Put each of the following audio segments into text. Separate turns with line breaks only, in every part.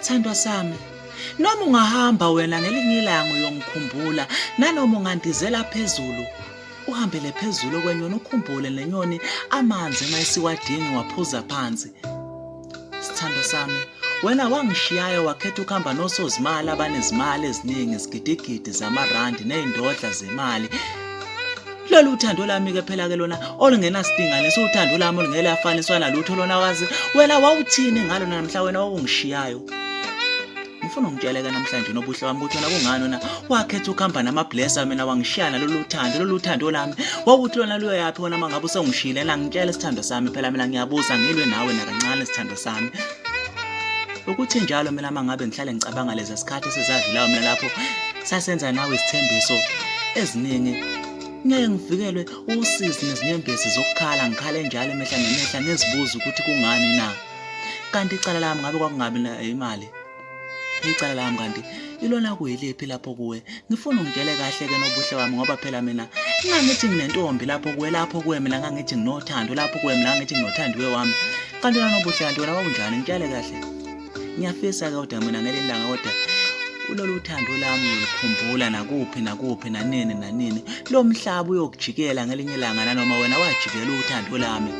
Sithandwa sami, noma ungahamba wena ngelinye ilanga uyongikhumbula, nanoma ungandizela phezulu, uhambele phezulu okwenyoni ukhumbule nenyoni amanzi uma isiwadingi waphuza phansi. Sithandwa sami, wena wangishiyayo wakhetha ukuhamba nosozimali abanezimali eziningi, izigidigidi zamarandi nezindodla zemali. Lolu uthando lami-ke phela-ke lona olungenasilinganiso, uthando lami olungeke lafaniswa nalutho lona wazi wena wawuthini ngalo namhla wena wawungishiyayo. Ngifuna ungitshele-ke namhlanje nobuhle wami ukuthi wena kungani wena wakhetha ukuhamba namablesser mina wangishiya nalolu thando, lolu thando lami wawuthi lona luyoyaphi wena uma ngabe usengishiyile na? Ngitshele sithandwa sami phela mina ngiyabuza ngilwe nawe nakancane sithandwa sami. Ukuthi njalo mina uma ngabe ngihlale ngicabanga lezi sikhathi esezadlulayo mina lapho sasenza nawe izithembiso eziningi ngeke ngivikelwe usizi nezinyembezi zokukhala ngikhale njalo imihla nemihla ngizibuza ukuthi kungani na. Kanti icala lami ngabe kwakungabi imali? Icala lami kanti ilona kuyiliphi lapho kuwe? Ngifuna ungitshele kahle-ke nobuhle wami ngoba phela mina ngangithi nginentombi lapho kuwe, lapho kuwe mina ngangithi nginothando, lapho kuwe mina ngangithi nginothandiwe wami. Kanti wena nobuhle kanti wena wawunjani? Ngitshele kahle. Ngiyafisa-ke kodwa mina ngelinye ilanga kodwa ulolu uthando lami uyolukhumbula nakuphi nakuphi nanini nanini. Lo mhlaba uyokujikela ngelinye ilanga nanoma wena wajikela uthando lami.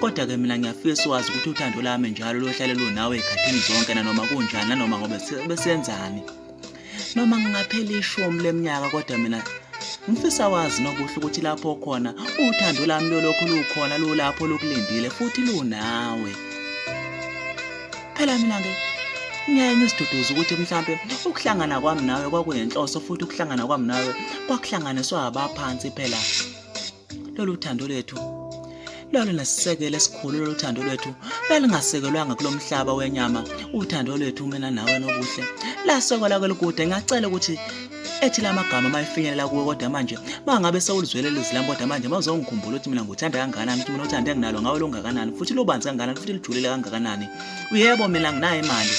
Kodwa-ke mina ngiyafisa wazi ukuthi uthando lami njalo luyohlale lunawe ey'khathini zonke nanoma kunjani nanoma ngoba besenzani. Noma ngingaphela ishumi leminyaka kodwa mina ngifisa wazi nobuhle ukuthi lapho khona uthando lami lolokhu lukhona lulapho lukulindile futhi lunawe. Phela mina-ke ngiyaye ngiziduduze ukuthi mhlampe ukuhlangana kwami nawe kwakuyenhloso futhi ukuhlangana kwami nawe kwakuhlanganiswa abaphansi phela. Lolu thando lwethu lwalunesisekelo esikhulu. Lolu thando lwethu lwalingasekelwanga kulo mhlaba wenyama. Uthando lwethu mina nawe nobuhle lasekelwa kwelikude. Ngiyacela ukuthi ethi la magama uma efinyelela kuwe kodwa manje mangabe sewulizwele lizwi lami kodwa manje mawuzongikhumbula ukuthi mina ngikuthanda kangakanani, ukuthi mina uthando enginalo ngawe lungakanani futhi lubanzi kangakanani futhi lijulile kangakanani. Yebo mina nginayo imali,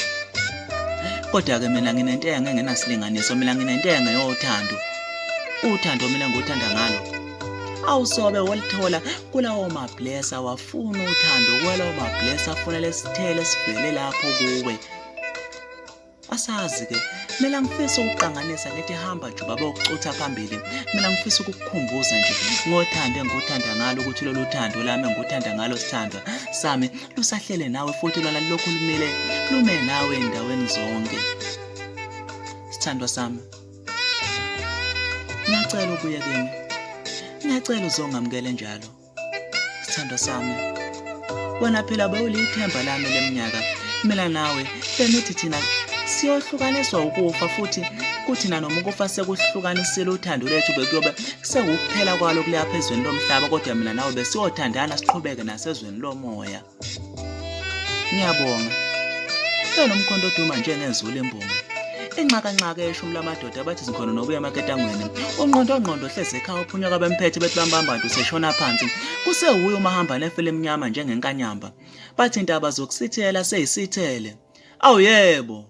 kodwa-ke mina nginentengo engenasilinganiso, mina nginentengo yothando. Uthando mina nguthanda ngalo awusobe wolithola kulawo mablesa. Wafuna uthando kwalawo mablesa, afuna lesithelo esivele lapho kuwe. Asazi-ke mina ngifisa ukuqanganisa ngithi hamba juba bokucutha phambili. Mina ngifisa ukukukhumbuza nje ngothando engikuthanda ngalo ukuthi lolu thando lami engikuthanda ngalo sithandwa sami lusahlele nawe futhi lona lulokhu lumile lume nawe endaweni zonke. Sithandwa sami, ngiyacela ubuye kimi, ngiyacela uzongamukele njalo. Sithandwa sami, wena phela bewulithemba lami leminyaka. Mina nawe bengithi thina siyohlukaniswa ukufa futhi kuthina noma ukufa sekuhlukanisile uthando lwethu bekuyobe sekuwukuphela kwalo kuleya phezweni lomhlaba, kodwa mina nawe besiyothandana siqhubeke nasezweni lomoya. Ngiyabonga. Lona umkhonto oduma njengezulu imbongi. Inxakanxaka eshumi lamadoda abathi zikhona nobuya emaketangweni. Unqondo ngqondo hleze ekhaya uphunywa kabemphethe bethi bambamba kanti useshona phansi. Kusewuye umahamba nefele emnyama njengenkanyamba. Bathi intaba zokusithela seyisithele. Awu yebo.